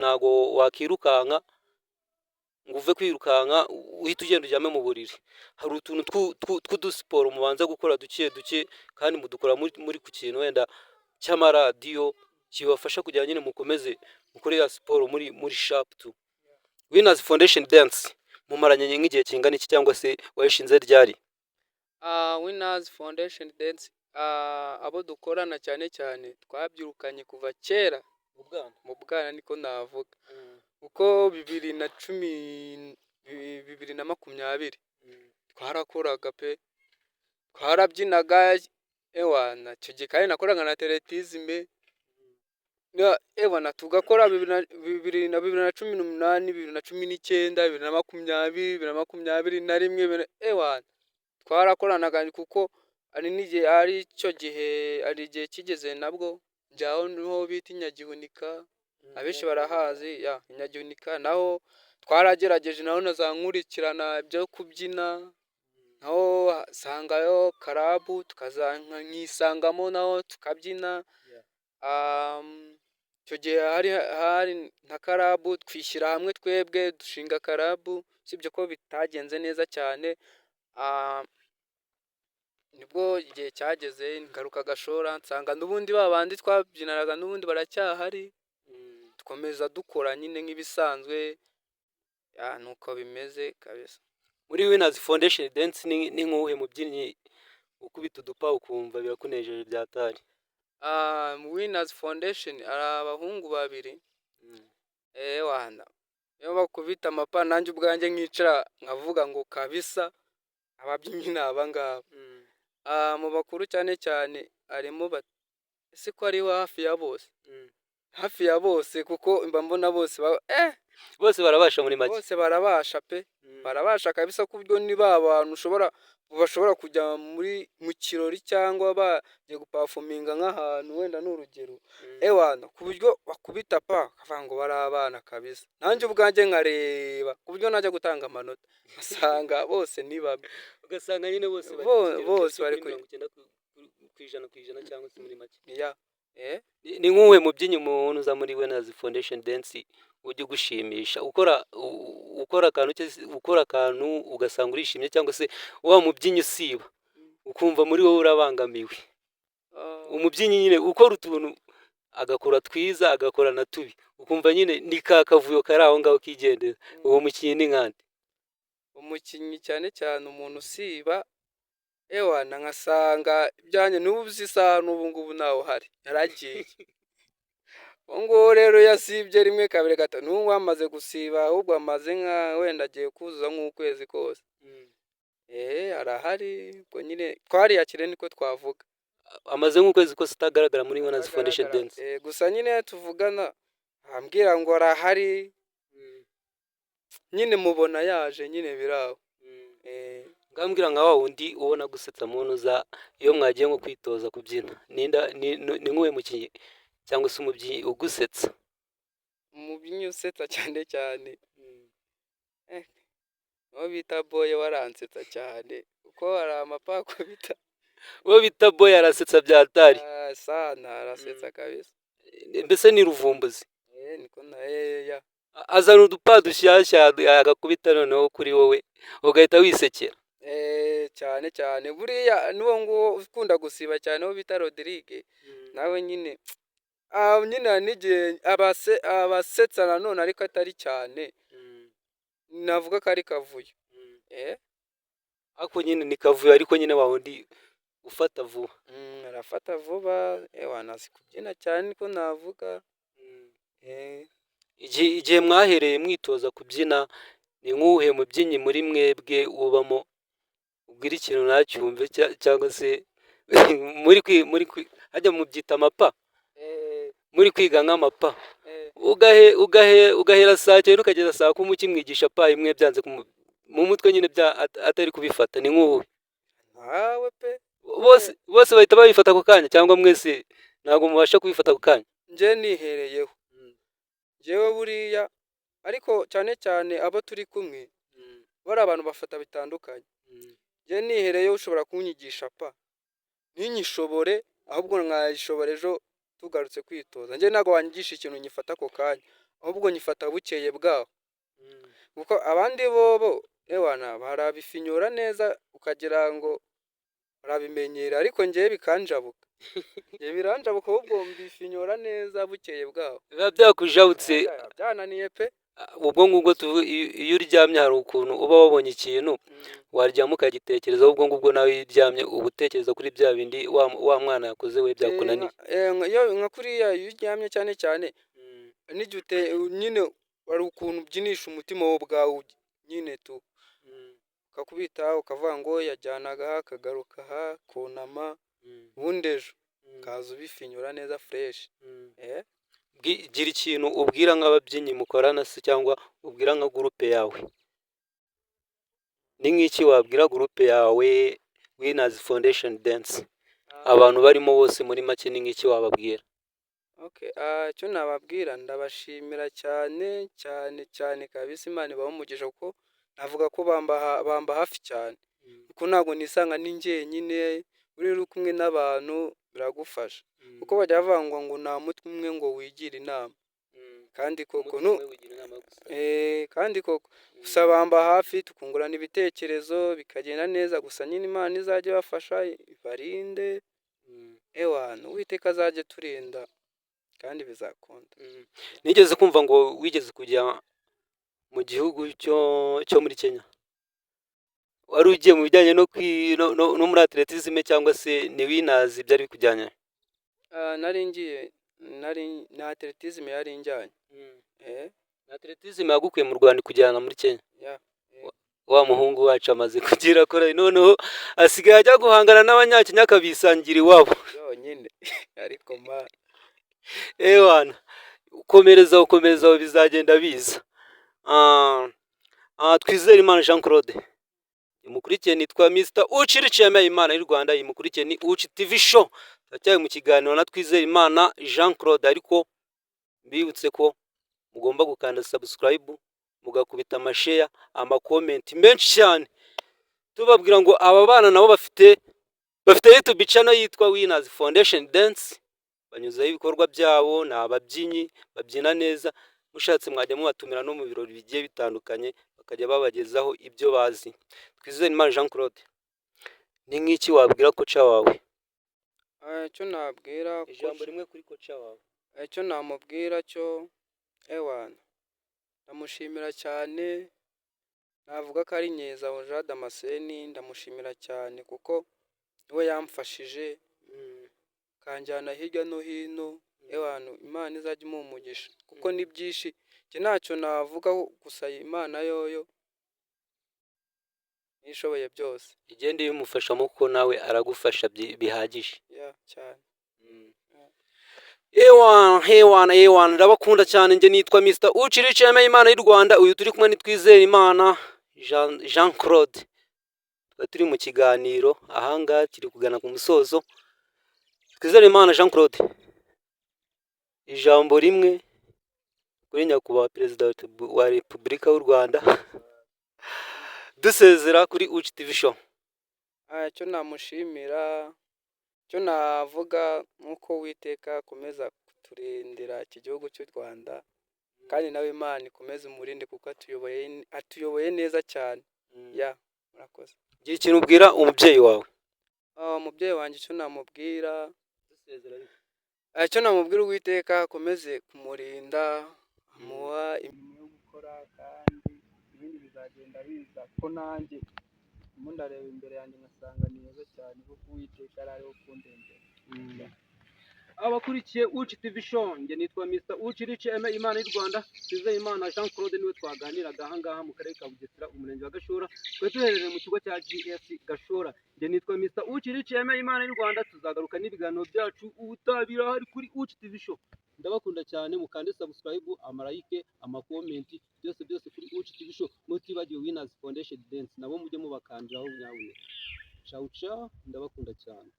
Ntabwo wakirukanka ngo uve kwirukanka uhite ugenda uryame mu buriri. Hari utuntu tw'udusiporo mubanza gukora duke duke, kandi mudukora muri ku kintu wenda cy'amaradiyo kibafasha kugira nyine mukomeze mukore ya siporo muri sharp tu. Winners Foundation Dance mumaranye nk'igihe kingana iki, cyangwa se wayishinze ryari? Winners Foundation Dance, abo dukorana cyane cyane twabyirukanye kuva kera. Mu bwana. Mu bwana niko navuga, kuko 2010, 2020 twarakoraga pe, twarabyinaga. Ewana, icyo gihe kandi nakoraga na athlétisme. Ewana, tugakora 2018, 2019, 2020, 2021, ewana, twarakoranaga, kuko hari n'igihe, ari cyo gihe, hari igihe kigeze nabwo njyaho, niho bita i Nyagihunika, abenshi barahazi ya i Nyagihunika. Naho twaragerageje, naho na za nkurikirana ibyo kubyina, naho nsangayo club, nkisangamo, naho tukabyina. Icyo gihe hari na club, twishyira hamwe twebwe dushinga club, usibye ko bitagenze neza cyane. Nibwo igihe cyageze ngaruka Gashora, nsanga n'ubundi ba bandi twabyinanaga n'ubundi baracyahari, dukomeza dukora nyine nk'ibisanzwe, nuko bimeze kabisa. Muri Winners Foundation Dance ni nk'uwuhe mubyinnyi ukubita udupa ukumva birakunejeje byatari? Mu Winners Foundation hari abahungu babiri, ewana, iyo bakubita amapa nanjye ubwanjye nkicara nkavuga ngo kabisa ababyinnyi ni aba ngaba. Mu bakuru cyane cyane harimo, ese ko ari hafi ya bose, hafi ya bose, kuko mba mbona bose Bose barabasha muri make. Bose barabasha pe, barabasha kabisa, ku buryo ni ba bantu bashobora kujya mu kirori cyangwa bagiye guperforminga nk'ahantu, wenda ni urugero, ewana, ku buryo bakubita pa bakavuga ngo bari abana kabisa, nanjye ubwanjye nkareba ku buryo najya gutanga amanota ngasanga bose ni bamwe. Ugasanga nyine bose bari ku kigero bose cyo bari kuri 90% cyangwa se muri make. Ya, eh. Ni nk'uwuhe mubyinnyi umuntu uza muri Winners Foundation Dance ujya ugushimisha, ukora akantu ukora akantu ugasanga urishimye, cyangwa se wa mubyinnyi usiba ukumva muri wowe urabangamiwe? Umubyinnyi nyine ukora utuntu, agakora twiza, agakora na tubi, ukumva nyine ni ka kavuyo kari aho ngaho kigendera, uwo mukinnyi ni nkande? Umukinnyi cyane cyane umuntu usiba, ewana, nkasanga ibyanjye n'ubu uzi isaha n'ubu ngubu ntawe uhari, yaragiye. Ubu ngubu rero iyo asibye rimwe, kabiri, gatatu, n'ubu amaze gusiba, ahubwo amaze nka wenda agiye kuzuza nk'ukwezi kose. Arahari, ubwo nyine twariyakiriye niko twavuga. Amaze nk'ukwezi kose atagaragara muri Winners Foundation Atagaragara. Dance. Gusa nyine tuvugana ambwira ngo arahari nyine, mubona yaje nyine biraho. Ngambwira nka wa wundi ubona gusetsa muntu uza iyo mwagiye nko kwitoza kubyina, ninda ni nk'uwe mukinnyi cyangwa se umubyinnyi ugusetsa? Umubyinnyi usetsa cyane cyane, uwo bita Boye waransetsa cyane, kuko hari amapa akubita. Uwo bita Boye arasetsa byatari. Ah, sana arasetsa kabisa. Mbese ni ruvumbuzi. Niko na ya. Azana udupa dushyashya agakubita, noneho kuri wowe ugahita wisekera. Cyane cyane buriya n'uwo nguwo ukunda gusiba cyane, uwo bita Rodrigue, nawe nyine, nyine hari n'igihe abasetsa nanone, ariko atari cyane, navuga ko ari kavuyo. Ariko nyine ni kavuyo, ariko nyine wa wundi ufata vuba. Arafata vuba, ewana, azi kubyina cyane niko navuga. Igihe mwahereye mwitoza kubyina, ni nk'uwuhe mubyinnyi muri mwebwe ubamo ubwira ikintu ntacyumve, cyangwa se muri hajya mubyita amapa, muri kwiga nk'amapa, ugahera saa 9 ukageza saa 10 ukimwigisha pa imwe, byanze mu mutwe nyine atari kubifata, ni nk'uwuhe? Ntawe pe. Bose bose bahita babifata ako kanya, cyangwa mwese ntabwo mubasha kubifata ako kanya? Njye nihereyeho, njyewe buriya, ariko cyane cyane abo turi kumwe bari abantu bafata bitandukanye. Njye nihereyeho ushobora kunyigisha pa ntinyishobore, ahubwo nkayishobora ejo tugarutse kwitoza. Njye ntabwo wanyigisha ikintu nyifata ako kanya. Ahubwo nyifata bukeye bwaho, kuko abandi bobo ewana barabifinyura neza ukagira ngo barabimenyera, ariko njyewe bikanjabuka. Njye biranjabuka, ahubwo mbifinyura neza bukeye bwaho. Biba byakujabutse. Byananiye pe. Ubwo ngubwo iyo uryamye hari ukuntu uba wabonye ikintu, waryama ukagitekerezaho. Ubwo ngubwo nawe iyo uryamye uba utekereza kuri bya bindi wa mwana yakoze we byakunaniye. Iyo nka kuriya iyo uryamye cyane cyane n'igihe nyine hari ukuntu ubyinisha umutima wowe ubwawe nyine tu, ukakubita ukavuga ngo yajyanaga aha akagaruka aha kunama, ubundi ejo ukaza ubifinyura neza fresh. Gira ikintu ubwira nk'ababyinnyi mukorana se, cyangwa ubwira nka groupe yawe. Ni nk'iki wabwira groupe yawe Winners Foundation Dance, abantu barimo bose muri make, ni nk'iki wababwira? Okay, icyo nababwira, ndabashimira cyane cyane cyane kabisa. Imana ibahe umugisha, kuko navuga ko bamba hafi cyane, kuko ntabwo nisanga ni njyenyine. Buriya uri kumwe n'abantu biragufasha, kuko bajya bavuga ngo nta mutwe umwe ngo wigire inama, kandi koko kandi koko gusa bamba hafi, tukungurana ibitekerezo bikagenda neza. Gusa nyine Imana izajya ibafasha, ibarinde, ewana Uwiteka azajya aturinda kandi bizakunda. Nigeze kumva ngo wigeze kujya mu gihugu cyo muri Kenya, wari ugiye mu bijyanye no muri athlétisme, cyangwa se ni Winners byari bikujyanye? Nari ngiye, nari na athlétisme yari injyanye. Athlétisme yagukuye mu Rwanda ikujyana muri Kenya? Yeah. Wa muhungu wacu amaze kugira akora, noneho asigaye ajya guhangana n'Abanyakenya akabisangira iwabo. Yonyine ariko ma. Ewana, komereza, ukomereza, bizagenda biza. Twizere Imana Jean Claude imukurikiye, nitwa Mr Ucirici yambaye Imana y'u Rwanda, imukurikiye ni Uci TV Show. Turacyari mu kiganiro na Twizere Imana Jean Claude, ariko mbibutse ko mugomba gukanda subscribe, mugakubita ama share, ama comment menshi cyane. Tubabwira ngo aba bana nabo bafite YouTube channel yitwa Winners Foundation Dance, banyuzaho ibikorwa byabo. Ni ababyinnyi babyina neza, mushatse mwajya mubatumira no mu birori bigiye bitandukanye, bakajya babagezaho ibyo bazi. Twizere Imana Jean Claude, ni nk'iki wabwira coach wawe? Icyo nabwira Ijambo rimwe kuri coach wawe. Icyo namubwira cyo, ewana ndamushimira cyane. Navuga ko ari Nyezaho Jean Damascene. Ndamushimira cyane kuko niwe yamfashije akanjyana hirya no hino. Ewana Imana izajya imuha umugisha, kuko ni byinshi, njye ntacyo navugaho, gusa Imana yoyo niyo ishoboye byose. Igenda ibimufashamo, kuko nawe aragufasha bihagije. Yeah, cyane. Ewana, ewana, ewana, ndabakunda cyane. Njye nitwa Mr Ucirici yemeye Imana y'u Rwanda. Uyu turi kumwe ni Twizere Imana Jean Claude. Tukaba turi mu kiganiro ahangaha kiri kugana ku musozo. Twizere Imana Jean Claude, ijambo rimwe kuri nyakubahwa Perezida wa Repubulika y'u Rwanda, dusezera kuri Uci TV Show. Icyo namushimira, icyo navuga nk'uko Uwiteka akomeza kuturindira iki gihugu cy'u Rwanda, kandi nawe Imana ikomeze umurinde, kuko atuyoboye neza cyane. Yeah, murakoze. Gira ikintu ubwira umubyeyi wawe. Umubyeyi wanjye icyo namubwira, icyo namubwira, Uwiteka akomeze kumurinda, amuha imirimo yo gukora, kandi ibindi bizagenda biza, ko nanjye ndimo ndareba imbere yanjye ngasanga ni heza cyane, kuko Uwiteka yari ariho kundengera. Abakurikiye Uci TV Show, njye nitwa Mr Uci Rici Aime Imana y'u Rwanda. Imana Jean Claude niwe twaganiraga ahangaha mu karere ka Bugesera, umurenge wa Gashora. Twari duherereye mu kigo cya GS Gashora. Njye nitwa Mr Uci Rici Aime Imana y'u Rwanda. Tuzagaruka n'ibiganiro byacu ubutabira hari kuri Uci TV Show. Ndabakunda cyane, mukande subscribe, ama like, ama comment, byose byose kuri Uci TV Show. Mutibagiwe Winners Foundation Dance, nabo mujye mubakandiraho nyabuneka. Ciao ciao, ndabakunda cyane.